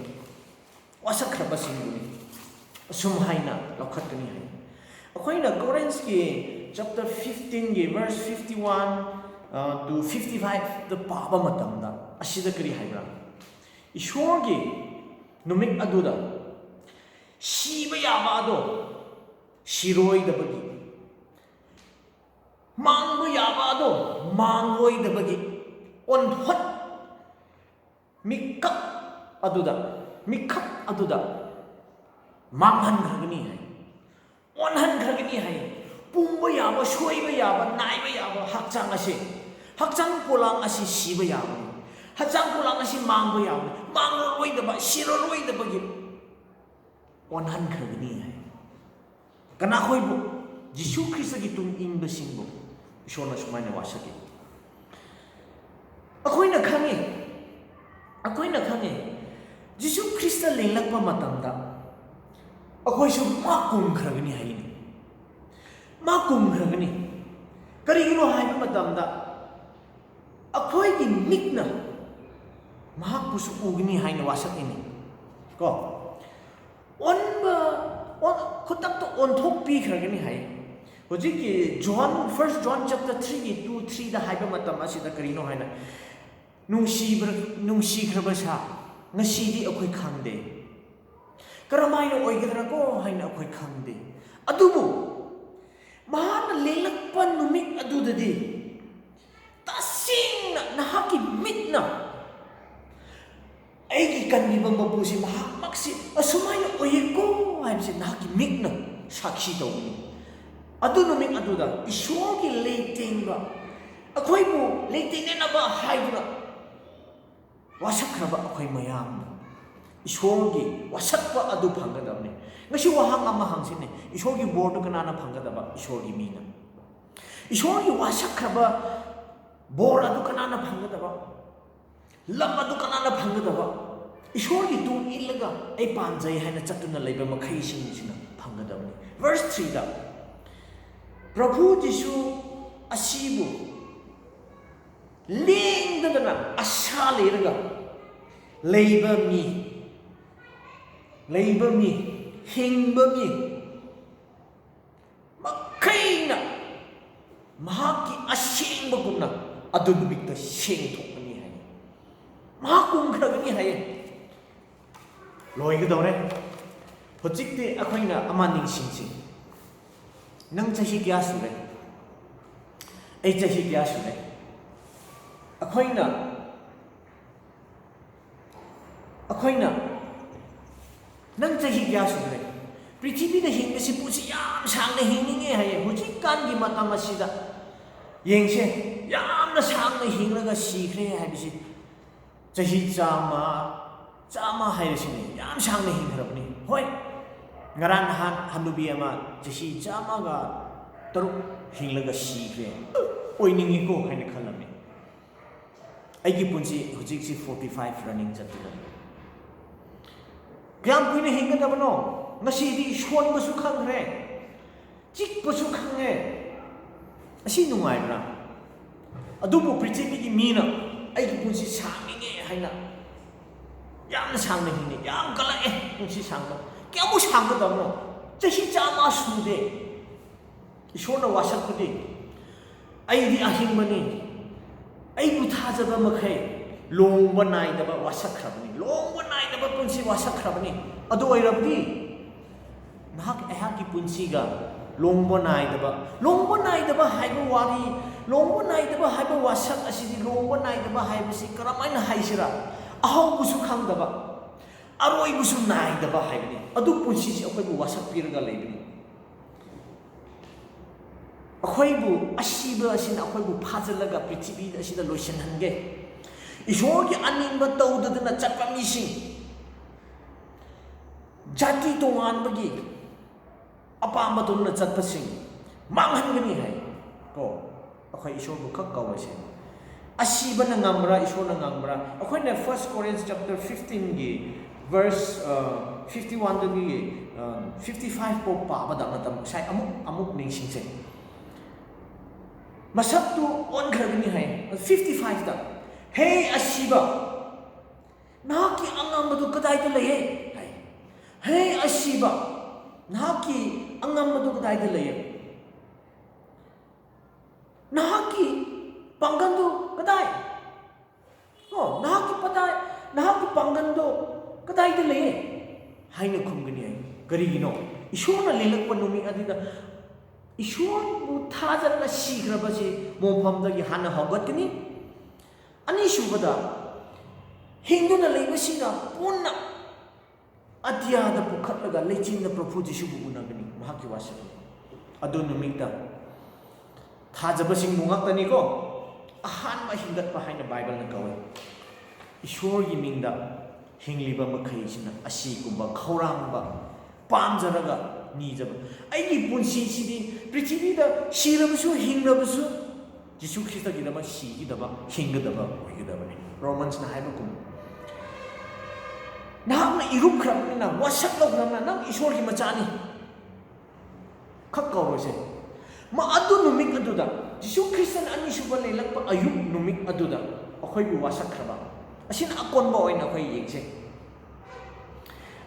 ꯋꯥꯁꯛꯈ꯭ꯔꯕꯁꯤꯡꯕꯨꯅꯤ꯫ ꯑꯁꯨꯝ ꯍꯥꯏꯅ ꯂꯧꯈꯠꯀꯅꯤ ꯍꯥꯏ꯫ ꯑꯩꯈꯣꯏꯅ Corinthꯀꯤ chapter fifteenꯒꯤ verse fifty one, uh, to fifty fiveꯗ ꯄꯥꯕ ꯃꯇꯝꯗ ꯑꯁꯤꯗ ꯀꯔꯤ ꯍꯥꯏꯕ꯭ꯔꯥ? ꯏꯁꯣꯔꯒꯤ ꯅꯨꯃꯤꯠ ꯑꯗꯨꯗ ꯁꯤꯕ ꯌꯥꯕ ꯑꯗꯣ ꯁꯤꯔꯣꯏꯗꯕꯒꯤ, ꯃꯥꯡꯕ ꯌꯥꯕ ꯑꯗꯣ ꯃꯥꯡꯂꯣꯏꯗꯕꯒꯤ ꯑꯣꯟꯊꯣꯛ ꯃꯤꯀꯞ ꯑꯗꯨꯗ, ꯃꯤꯀꯞ ꯑꯗꯨꯗ ꯃꯥꯡꯍꯟꯈ꯭ꯔꯒꯅꯤ ꯍꯥꯏ, ꯑꯣꯟꯍꯟꯈ꯭ꯔꯒꯅꯤ ꯍꯥꯏ꯫ ꯄꯨꯝꯕ ꯌꯥꯕ, ꯁꯣꯏꯕ ꯌꯥꯕ, ꯅꯥꯏꯕ ꯌꯥꯕ ꯍꯛꯆꯥꯡ ꯑꯁꯤ, ꯍꯛꯆꯥꯡ ꯄꯣꯂꯥꯡ ꯑꯁꯤ ꯁꯤꯕ ꯌꯥꯕꯅꯤ꯫ ꯍꯛꯆꯥꯡ ꯄꯣꯂꯥꯡ ꯑꯁꯤ ꯃꯥꯡꯕ ꯌꯥꯕꯅꯤ꯫ ꯃꯥꯡꯂꯔꯣꯏꯗꯕ, ꯁꯤꯔꯔꯣꯏꯗꯕꯒꯤ ꯑꯣꯟꯍꯟꯈ꯭ꯔꯒꯅꯤ ꯍꯥꯏ꯫ ꯀꯅꯥꯈꯣꯏꯕꯨ? ꯖꯤꯁꯨ ꯈ꯭ꯔꯤꯁꯇꯒꯤ ꯇꯨꯡ ꯏꯟꯕꯁꯤꯡꯕꯨ ꯏꯁꯣꯔꯅ ꯁꯨꯃꯥꯏꯅ ꯋꯥꯁꯛꯏ꯫ ꯑꯩꯈꯣꯏꯅ ꯈꯪꯉꯤ, ꯑꯩꯈꯣꯏꯅ ꯈꯪꯉꯤ, ꯖꯤꯁꯨ ꯈ꯭ꯔꯤꯁꯇ ꯂꯦꯡꯂꯛꯄ ꯃꯇꯝꯗ ꯑꯩꯈꯣꯏꯁꯨ ꯃꯥ ꯀꯨꯝꯈ꯭ꯔꯒꯅꯤ ꯍꯥꯏꯅꯤ꯫ ꯃꯥ ꯀꯨꯝꯈ꯭ꯔꯒꯅꯤ꯫ ꯀꯔꯤꯒꯤꯅꯣ ꯍꯥꯏꯕ ꯃꯇꯝꯗ ꯑꯩꯈꯣꯏꯒꯤ ꯃꯤꯠꯅ ꯃꯍꯥꯛꯄꯨꯁꯨ ꯎꯒꯅꯤ ꯍꯥꯏꯅ ꯋꯥꯁꯛꯏꯅꯤ꯫ ꯀꯣ, ꯑꯣꯟꯕ, ꯑꯣꯟ-, ꯈꯨꯗꯛꯇ ꯑꯣꯟꯊꯣꯛꯄꯤꯈ꯭ꯔꯒꯅꯤ ꯍꯥꯏ꯫ ꯍꯧꯖꯤꯛꯀꯤ John, First John chapter threeꯒꯤ two threeꯗ ꯍꯥꯏꯕ ꯃꯇꯝ ꯑꯁꯤꯗ ꯀꯔꯤꯅꯣ ꯍꯥꯏꯅ, ꯅꯨꯡꯁꯤꯕ꯭ꯔ-, ꯅꯨꯡꯁꯤꯈ꯭ꯔꯕ ꯁꯥ, ꯉꯁꯤꯗꯤ ꯑꯩꯈꯣꯏ ꯈꯪꯗꯦ, ꯀꯔꯝꯍꯥꯏꯅ ꯑꯣꯏꯒꯗ꯭ꯔꯥꯀꯣ ꯍꯥꯏꯅ ꯑꯩꯈꯣꯏ ꯈꯪꯗꯦ꯫ ꯑꯗꯨꯕꯨ ꯃꯍꯥꯛꯅ ꯂꯦꯡꯂꯛꯄ ꯅꯨꯃꯤꯠ ꯑꯗꯨꯗꯗꯤ ꯇꯁꯦꯡꯅ ꯅꯍꯥꯛꯀꯤ ꯃꯤꯠꯅ ꯑꯩꯒꯤ ꯀꯟꯕꯤꯕ ꯃꯄꯨꯁꯤ ꯃꯍꯥꯛꯃꯛꯁꯤ ꯑꯁꯨꯃꯥꯏꯅ ꯑꯣꯏꯌꯦꯀꯣ ꯍꯥꯏꯕꯁꯤ ꯅꯍꯥꯛꯀꯤ ꯃꯤꯠꯅ ꯁꯥꯈꯤ ꯇꯧꯒꯅꯤ꯫ ꯑꯗꯨ ꯅꯨꯃꯤꯠ ꯑꯗꯨꯗ ꯏꯁꯣꯔꯒꯤ ꯂꯩꯇꯦꯡꯕ, ꯑꯩꯈꯣꯏꯕꯨ ꯂꯩꯇꯦꯡꯅꯅꯕ ꯍꯥꯏꯗꯨꯅ ꯋꯥꯁꯛꯈ꯭ꯔꯕ ꯑꯩꯈꯣꯏ ꯃꯌꯥꯝꯅ ꯏꯁꯣꯔꯒꯤ ꯋꯥꯁꯛꯄ ꯑꯗꯨ ꯐꯪꯒꯗꯕꯅꯤ꯫ ꯉꯁꯤ ꯋꯥꯍꯪ ꯑꯃ ꯍꯪꯁꯤꯅꯦ, ꯏꯁꯣꯔꯒꯤ ꯕꯣꯔꯗꯨ ꯀꯅꯥꯅ ꯐꯪꯒꯗꯕ? ꯏꯁꯣꯔꯒꯤ ꯃꯤꯅ꯫ ꯏꯁꯣꯔꯒꯤ ꯋꯥꯁꯛꯈ꯭ꯔꯕ ꯕꯣꯔ ꯑꯗꯨ ꯀꯅꯥꯅ ꯐꯪꯒꯗꯕ? ꯂꯝ ꯑꯗꯨ ꯀꯅꯥꯅ ꯐꯪꯒꯗꯕ? ꯏꯁꯣꯔꯒꯤ ꯇꯨꯡ ꯏꯜꯂꯒ ꯑꯩ ꯄꯥꯝꯖꯩ ꯍꯥꯏꯅ ꯆꯠꯇꯨꯅ ꯂꯩꯕ ꯃꯈꯩꯁꯤꯡꯁꯤꯅ ꯐꯪꯒꯗꯕꯅꯤ꯫ Verse threeꯗ, ꯄ꯭ꯔꯚꯨ ꯖꯤꯁꯨ ꯑꯁꯤꯕꯨ ꯂꯦꯡꯗꯗꯅ ꯑꯁꯥ ꯂꯩꯔꯒ ꯂꯩꯕ ꯃꯤ, ꯂꯩꯕ ꯃꯤ, ꯍꯤꯡꯕ ꯃꯤ ꯃꯈꯩꯅ ꯃꯍꯥꯛꯀꯤ ꯑꯁꯦꯡꯕꯒꯨꯝꯅ ꯑꯗꯨ ꯅꯨꯃꯤꯠꯇ ꯁꯦꯡꯊꯣꯛꯀꯅꯤ ꯍꯥꯏ꯫ ꯃꯍꯥꯛ ꯀꯨꯝꯈ꯭ꯔꯒꯅꯤ ꯍꯥꯏꯌꯦ꯫ ꯂꯣꯏꯒꯗꯧꯔꯦ꯫ ꯍꯧꯖꯤꯛꯇꯤ ꯑꯩꯈꯣꯏꯅ ꯑꯃ ꯅꯤꯡꯁꯤꯡꯁꯤ꯫ ꯅꯪ ꯆꯍꯤ ꯀꯌꯥ ꯁꯨꯔꯦ? ꯑꯩ ꯆꯍꯤ ꯀꯌꯥ ꯁꯨꯔꯦ? ꯑꯩꯈꯣꯏꯅ ꯑꯩꯈꯣꯏꯅ ꯅꯪ ꯆꯍꯤ ꯀꯌꯥ ꯁꯨꯔꯦ? ꯄ꯭ꯔꯤꯊꯤꯕꯤꯗ ꯍꯤꯡꯕꯁꯤ ꯄꯨꯟꯁꯤ ꯌꯥꯝ ꯁꯥꯡꯅ ꯍꯤꯡꯅꯤꯡꯉꯦ ꯍꯥꯏꯌꯦ꯫ ꯍꯧꯖꯤꯛꯀꯥꯟꯒꯤ ꯃꯇꯝ ꯑꯁꯤꯗ ꯌꯦꯡꯁꯦ, ꯌꯥꯝꯅ ꯁꯥꯡꯅ ꯍꯤꯡꯂꯒ ꯁꯤꯈ꯭ꯔꯦ ꯍꯥꯏꯕꯁꯤ ꯆꯍꯤ ꯆꯥꯝꯃ, ꯆꯥꯝꯃ ꯍꯥꯏꯔꯁꯤꯅꯦ, ꯌꯥꯝ ꯁꯥꯡꯅ ꯍꯤꯡꯈ꯭ꯔꯕꯅꯤ꯫ ꯍꯣꯏ, ꯉꯔꯥꯡ ꯅꯍꯥꯟ ꯍꯅꯨꯕꯤ ꯑꯃ ꯆꯍꯤ ꯆꯥꯝꯃꯒ ꯇꯔꯨꯛ ꯍꯤꯡꯂꯒ ꯁꯤꯈ꯭ꯔꯦ꯫ ꯑꯣꯏꯅꯤꯡꯉꯤꯀꯣ ꯍꯥꯏꯅ ꯈꯜꯂꯝꯃꯤ꯫ ꯑꯩꯒꯤ ꯄꯨꯟꯁꯤ ꯍꯧꯖꯤꯛꯁꯤ forty five running ꯆꯠꯇꯅ ꯂꯩ꯫ ꯀꯌꯥꯝ ꯀꯨꯏꯅ ꯍꯤꯡꯒꯗꯕꯅꯣ? ꯉꯁꯤꯗꯤ ꯁꯣꯟꯕꯁꯨ ꯈꯪꯈ꯭ꯔꯦ, ꯆꯤꯛꯄꯁꯨ ꯈꯪꯉꯦ꯫ ꯑꯁꯤ ꯅꯨꯡꯉꯥꯏꯕ꯭ꯔꯥ? ꯑꯗꯨꯕꯨ ꯄ꯭ꯔꯤꯊꯤꯕꯤꯒꯤ ꯃꯤꯅ ꯑꯩꯒꯤ ꯄꯨꯟꯁꯤ ꯁꯥꯡꯅꯤꯡꯉꯦ ꯍꯥꯏꯅ ꯌꯥꯝꯅ ꯁꯥꯡꯅ ꯍꯤꯡꯉꯦ, ꯌꯥꯝ ꯀꯜꯂꯛꯑꯦ ꯄꯨꯟꯁꯤ ꯁꯥꯡꯕ꯫ ꯀꯌꯥꯃꯨꯛ ꯁꯥꯡꯒꯗꯕꯅꯣ? ꯆꯍꯤ ꯆꯥꯝꯃ ꯁꯨꯗꯦ꯫ ꯏꯁꯣꯔꯅ ꯋꯥꯁꯛꯄꯗꯤ ꯑꯩꯗꯤ ꯑꯍꯤꯡꯕꯅꯤ, ꯑꯩꯕꯨ ꯊꯥꯖꯕ ꯃꯈꯩ ꯂꯣꯡꯕ ꯅꯥꯏꯗꯕ ꯋꯥꯁꯛꯈ꯭ꯔꯕꯅꯤ, ꯂꯣꯡꯕ ꯅꯥꯏꯗꯕ ꯄꯨꯟꯁꯤ ꯋꯥꯁꯛꯈ꯭ꯔꯕꯅꯤ꯫ ꯑꯗꯨ ꯑꯣꯏꯔꯕꯗꯤ ꯅꯍꯥꯛ ꯑꯩꯍꯥꯛꯀꯤ ꯄꯨꯟꯁꯤꯒ ꯂꯣꯡꯕ ꯅꯥꯏꯗꯕ, ꯂꯣꯡꯕ ꯅꯥꯏꯗꯕ ꯍꯥꯏꯕ ꯋꯥꯔꯤ, ꯂꯣꯡꯕ ꯅꯥꯏꯗꯕ ꯍꯥꯏꯕ ꯋꯥꯁꯛ ꯑꯁꯤꯗꯤ, ꯂꯣꯡꯕ ꯅꯥꯏꯗꯕ ꯍꯥꯏꯕꯁꯤ ꯀꯔꯝꯍꯥꯏꯅ ꯍꯥꯏꯁꯤꯔꯥ? ꯑꯍꯧꯕꯁꯨ ꯈꯪꯗꯕ, ꯑꯔꯣꯏꯕꯁꯨ ꯅꯥꯏꯗꯕ ꯍꯥꯏꯕꯅꯤ꯫ ꯑꯗꯨ ꯄꯨꯟꯁꯤꯁꯤ ꯑꯩꯈꯣꯏꯕꯨ ꯋꯥꯁꯛꯄꯤꯔꯒ ꯂꯩꯕꯅꯤ꯫ ꯑꯩꯈꯣꯏꯕꯨ, ꯑꯁꯤꯕ ꯑꯁꯤꯅ ꯑꯩꯈꯣꯏꯕꯨ ꯐꯥꯖꯤꯜꯂꯒ ꯄ꯭ꯔꯤꯊꯤꯕꯤ ꯑꯁꯤꯗ ꯂꯣꯏꯁꯤꯟꯍꯟꯒꯦ꯫ ꯏꯁꯣꯔꯒꯤ ꯑꯅꯤꯡꯕ ꯇꯧꯗꯗꯅ ꯆꯠꯄ ꯃꯤꯁꯤꯡ, ꯖꯥꯇꯤ ꯇꯣꯉꯥꯟꯕꯒꯤ ꯑꯄꯥꯝꯕ ꯇꯧꯗꯨꯅ ꯆꯠꯄꯁꯤꯡ ꯃꯥꯡꯍꯟꯒꯅꯤ ꯍꯥꯏ꯫ ꯀꯣ, ꯑꯩꯈꯣꯏ ꯏꯁꯣꯔꯕꯨ ꯈꯛ ꯀꯧꯔꯁꯦ꯫ ꯑꯁꯤꯕꯅ ꯉꯝꯕ꯭ꯔꯥ, ꯏꯁꯣꯔꯅ ꯉꯝꯕ꯭ꯔꯥ? ꯑꯩꯈꯣꯏꯅ First Corinthians chapter fifteen ꯒꯤ verse, ꯑ, fifty one ꯗꯒꯤ, ꯑ, fifty five ꯐꯥꯎ ꯄꯥꯕꯗ ꯃꯇꯝ ꯉꯁꯥꯏ ꯑꯃꯨꯛ, ꯑꯃꯨꯛ ꯅꯤꯡꯁꯤꯡꯁꯦ꯫ ꯃꯁꯛꯇꯨ ꯑꯣꯟꯈ꯭ꯔꯒꯅꯤ ꯍꯥꯏ꯫ Fifty five ꯇ, "ꯍꯦ ꯑꯁꯤꯕ, ꯅꯍꯥꯛꯀꯤ ꯑꯉꯝꯕꯗꯨ ꯀꯗꯥꯏꯗ ꯂꯩꯌꯦ?" ꯍꯥꯏ꯫ "ꯍꯦ ꯑꯁꯤꯕ, ꯅꯍꯥꯛꯀꯤ ꯑꯉꯝꯕꯗꯨ ꯀꯗꯥꯏꯗ ꯂꯩ? ꯅꯍꯥꯛꯀꯤ ꯄꯥꯡꯒꯜꯗꯨ ꯀꯗꯥꯏ? ꯑꯣ, ꯅꯍꯥꯛꯀꯤ ꯄꯇꯥꯏ, ꯅꯍꯥꯛꯀꯤ ꯄꯥꯡꯒꯜꯗꯣ ꯀꯗꯥꯏꯗ ꯂꯩ?" ꯍꯥꯏꯅ ꯈꯨꯝꯒꯅꯤ ꯍꯥꯏ꯫ ꯀꯔꯤꯒꯤꯅꯣ? ꯏꯁꯣꯔꯅ ꯂꯦꯡꯂꯛꯄ ꯅꯨꯃꯤꯠ ꯑꯗꯨꯗ ꯏꯁꯣꯔꯕꯨ ꯊꯥꯖꯔꯒ ꯁꯤꯈ꯭ꯔꯕꯁꯤ ꯃꯣꯡꯐꯝꯗꯒꯤ ꯍꯥꯟꯅ ꯍꯧꯒꯠꯀꯅꯤ꯫ ꯑꯅꯤꯁꯨꯕꯗ, ꯍꯤꯡꯗꯨꯅ ꯂꯩꯕꯁꯤꯡꯅ ꯄꯨꯟꯅ ꯑꯇꯤꯌꯥꯗ ꯄꯨꯈꯠꯂꯒ ꯂꯩꯆꯤꯟꯗ ꯄ꯭ꯔꯚꯨ ꯖꯤꯁꯨꯕꯨ ꯎꯅꯒꯅꯤ, ꯃꯍꯥꯛꯀꯤ ꯋꯥꯁꯛꯅꯤ꯫ ꯑꯗꯨ ꯅꯨꯃꯤꯠꯇ ꯊꯥꯖꯕꯁꯤꯡꯕꯨ ꯉꯥꯛꯇꯅꯤꯀꯣ ꯑꯍꯥꯟꯕ ꯍꯤꯡꯒꯠꯄ ꯍꯥꯏꯅ ꯕꯥꯏꯕꯜꯅ ꯀꯧꯏ꯫ ꯏꯁꯣꯔꯒꯤ ꯃꯤꯡꯗ ꯍꯤꯡꯂꯤꯕ ꯃꯈꯩꯁꯤꯅ ꯑꯁꯤꯒꯨꯝꯕ ꯈꯧꯔꯥꯡꯕ, ꯄꯥꯝꯖꯔꯒ ꯅꯤꯖꯕ, "ꯑꯩꯒꯤ ꯄꯨꯟꯁꯤꯁꯤꯗꯤ ꯄ꯭ꯔꯤꯊꯤꯕꯤꯗ ꯁꯤꯔꯕꯁꯨ ꯍꯤꯡꯂꯕꯁꯨ ꯖꯤꯁꯨ ꯈ꯭ꯔꯤꯁꯇꯒꯤꯗꯃꯛ ꯁꯤꯒꯗꯕ, ꯍꯤꯡꯒꯗꯕ ꯑꯣꯏꯒꯗꯕꯅꯤ"꯫ ꯔꯣꯃꯟꯁꯅ ꯍꯥꯏꯕꯒꯨꯝ, ꯅꯍꯥꯛꯅ ꯏꯔꯨꯞꯈ꯭ꯔꯕꯅꯤꯅ, ꯋꯥꯁꯛ ꯂꯧꯈ꯭ꯔꯕꯅꯤꯅ, ꯅꯪ ꯏꯁꯣꯔꯒꯤ ꯃꯆꯥꯅꯤ ꯈꯛ ꯀꯧꯔꯣꯏꯁꯦ꯫ ꯃ-, ꯑꯗꯨ ꯅꯨꯃꯤꯠ ꯑꯗꯨꯗ, ꯖꯤꯁꯨ ꯈ꯭ꯔꯤꯁꯇꯅ ꯑꯅꯤꯁꯨꯕ ꯂꯦꯡꯂꯛꯄ ꯑꯌꯨꯛ ꯅꯨꯃꯤꯠ ꯑꯗꯨꯗ ꯑꯩꯈꯣꯏꯕꯨ ꯋꯥꯁꯛꯈ꯭ꯔꯕ, ꯑꯁꯤꯅ ꯑꯀꯣꯟꯕ ꯑꯣꯏꯅ ꯑꯩꯈꯣꯏ ꯌꯦꯡꯁꯦ꯫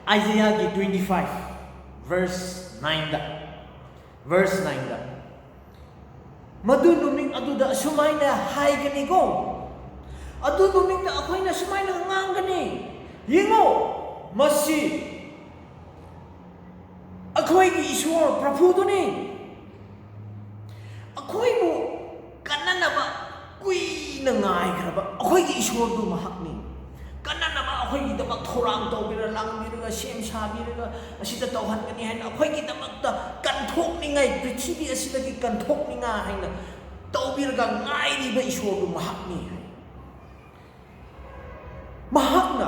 ꯑꯥꯏꯖꯌꯥꯒꯤ twenty five, verse nineꯗ, verse nineꯗ, "ꯃꯗꯨ ꯅꯨꯃꯤꯠ ꯑꯗꯨꯗ ꯑꯁꯨꯃꯥꯏꯅ ꯍꯥꯏꯒꯅꯤꯀꯣ, ꯑꯗꯨ ꯅꯨꯃꯤꯠꯇ ꯑꯩꯈꯣꯏꯅ ꯁꯨꯃꯥꯏꯅ ꯉꯥꯡꯒꯅꯤ, 'ꯌꯦꯡꯉꯣ, ꯃꯁꯤ ꯑꯩꯈꯣꯏꯒꯤ ꯏꯁꯣꯔ ꯄ꯭ꯔꯚꯨꯗꯨꯅꯤ꯫ ꯑꯩꯈꯣꯏꯕꯨ ꯀꯟꯅꯅꯕ ꯀꯨꯏꯅ ꯉꯥꯏꯈ꯭ꯔꯕ ꯑꯩꯈꯣꯏꯒꯤ ꯏꯁꯣꯔꯗꯨ ꯃꯍꯥꯛꯅꯤ꯫ ꯀꯟꯅꯅꯕ ꯑꯩꯈꯣꯏꯒꯤꯗꯃꯛ ꯊꯧꯔꯥꯡ ꯇꯧꯕꯤꯔ, ꯂꯥꯡꯕꯤꯔꯒ, ꯁꯦꯝ ꯁꯥꯕꯤꯔꯒ, ꯑꯁꯤꯗ ꯇꯧꯍꯟꯒꯅꯤ ꯍꯥꯏꯅ ꯑꯩꯈꯣꯏꯒꯤꯗꯃꯛꯇ ꯀꯟꯊꯣꯛꯅꯤꯡꯉꯥꯏ, ꯄ꯭ꯔꯤꯊꯤꯕꯤ ꯑꯁꯤꯗꯒꯤ ꯀꯟꯊꯣꯛꯅꯤꯡꯉꯥꯏ ꯍꯥꯏꯅ ꯇꯧꯕꯤꯔꯒ ꯉꯥꯏꯔꯤꯕ ꯏꯁꯣꯔꯗꯨ ꯃꯍꯥꯛꯅꯤ" ꯍꯥꯏ꯫ ꯃꯍꯥꯛꯅ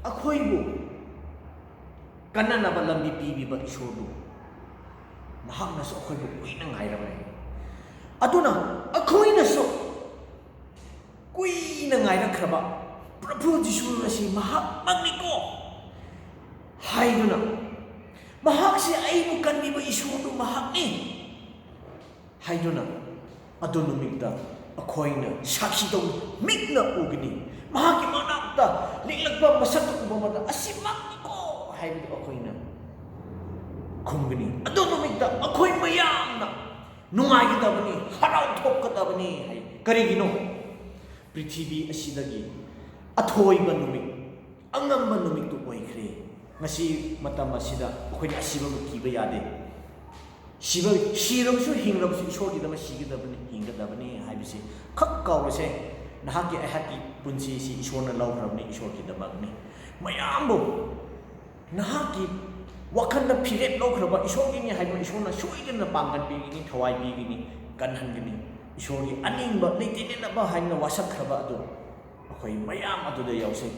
ꯑꯩꯈꯣꯏꯕꯨ ꯀꯟꯅꯅꯕ ꯂꯝꯕꯤ ꯄꯤꯕꯤꯕ ꯏꯁꯣꯔꯗꯨ ꯃꯍꯥꯛꯅꯁꯨ ꯑꯩꯈꯣꯏꯕꯨ ꯀꯨꯏꯅ ꯉꯥꯏꯔꯝꯃꯦ꯫ ꯑꯗꯨꯅ ꯑꯩꯈꯣꯏꯅꯁꯨ ꯀꯨꯏꯅ ꯉꯥꯏꯔꯛꯈ꯭ꯔꯕ ꯄ꯭ꯔꯚꯨ ꯖꯤꯁꯨ ꯑꯁꯤ ꯃꯍꯥꯛꯃꯛꯅꯤꯀꯣ ꯍꯥꯏꯗꯨꯅ, "ꯃꯍꯥꯛꯁꯦ ꯑꯩꯕꯨ ꯀꯟꯕꯤꯕ ꯏꯁꯣꯔꯗꯨ ꯃꯍꯥꯛꯅꯤ" ꯍꯥꯏꯗꯨꯅ, ꯑꯗꯨ ꯅꯨꯃꯤꯠꯇ ꯑꯩꯈꯣꯏꯅ ꯁꯥꯈꯤ ꯇꯧ, ꯃꯤꯠꯅ ꯎꯒꯅꯤ꯫ ꯃꯍꯥꯛꯀꯤ ꯃꯅꯥꯛꯇ ꯂꯦꯡꯂꯛꯄ ꯃꯁꯛꯇ ꯎꯕ ꯃꯇꯝꯗ, "ꯑꯁꯤꯃꯛꯅꯤꯀꯣ" ꯍꯥꯏꯕꯗꯨ ꯑꯩꯈꯣꯏꯅ ꯈꯨꯝꯒꯅꯤ꯫ ꯑꯗꯨ ꯅꯨꯃꯤꯠꯇ ꯑꯩꯈꯣꯏ ꯃꯌꯥꯝꯅ ꯅꯨꯡꯉꯥꯏꯒꯗꯕꯅꯤ, ꯍꯔꯥꯎ ꯊꯣꯛꯀꯗꯕꯅꯤ ꯍꯥꯏ꯫ ꯀꯔꯤꯒꯤꯅꯣ? ꯄ꯭ꯔꯤꯊꯤꯕꯤ ꯑꯁꯤꯗꯒꯤ ꯑꯊꯣꯏꯕ ꯅꯨꯃꯤꯠ, ꯑꯉꯝꯕ ꯅꯨꯃꯤꯠꯇꯨ ꯑꯣꯏꯈ꯭ꯔꯦ꯫ ꯉꯁꯤ ꯃꯇꯝ ꯑꯁꯤꯗ ꯑꯩꯈꯣꯏꯅ ꯑꯁꯤꯕꯕꯨ ꯀꯤꯕ ꯌꯥꯗꯦ꯫ ꯁꯤꯕ, ꯁꯤꯔꯕꯁꯨ ꯍꯤꯡꯂꯕꯁꯨ ꯏꯁꯣꯔꯒꯤꯗꯃꯛ ꯁꯤꯒꯗꯕꯅꯤ, ꯍꯤꯡꯒꯗꯕꯅꯤ ꯍꯥꯏꯕꯁꯤ ꯈꯛ ꯀꯥꯎꯔꯁꯦ꯫ ꯅꯍꯥꯛꯀꯤ ꯑꯩꯍꯥꯛꯀꯤ ꯄꯨꯟꯁꯤꯁꯤ ꯏꯁꯣꯔꯅ ꯂꯧꯈ꯭ꯔꯕꯅꯤ, ꯏꯁꯣꯔꯒꯤꯗꯃꯛꯅꯤ꯫ ꯃꯌꯥꯝꯕꯨ ꯅꯍꯥꯛꯀꯤ ꯋꯥꯈꯜꯗ ꯐꯤꯔꯦꯞ ꯂꯧꯈ꯭ꯔꯕ ꯏꯁꯣꯔꯒꯤꯅꯤ ꯍꯥꯏꯕ ꯏꯁꯣꯔꯅ ꯁꯣꯏꯗꯅ ꯄꯥꯡꯒꯟ ꯄꯤꯒꯅꯤ, ꯊꯋꯥꯏ ꯄꯤꯒꯅꯤ, ꯀꯟꯍꯟꯒꯅꯤ꯫ ꯏꯁꯣꯔꯒꯤ ꯑꯅꯤꯡꯕ ꯂꯩꯇꯦꯅꯅꯕ ꯍꯥꯏꯅ ꯋꯥꯁꯛꯈ꯭ꯔꯕ ꯑꯗꯨ ꯑꯩꯈꯣꯏ ꯃꯌꯥꯝ ꯑꯗꯨꯗ ꯌꯥꯎꯁꯤ꯫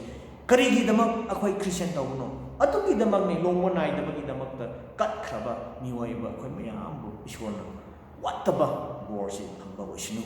ꯀꯔꯤꯒꯤꯗꯃꯛ ꯑꯩꯈꯣꯏ ꯈ꯭ꯔꯤꯁꯇꯤꯌꯥꯟ ꯇꯧꯕꯅꯣ? ꯑꯗꯨꯒꯤꯗꯃꯛꯅꯤ, ꯂꯨꯍꯣꯡꯕ ꯅꯥꯏꯗꯕꯒꯤꯗꯃꯛꯇ ꯀꯠꯈ꯭ꯔꯕ ꯃꯤꯑꯣꯏꯕ ꯑꯩꯈꯣꯏ ꯃꯌꯥꯝꯕꯨ ꯏꯁꯣꯔꯅ ꯋꯥꯠꯇꯕ ꯕꯣꯔꯁꯤ ꯐꯪꯕ ꯑꯣꯏꯁꯅꯨ꯫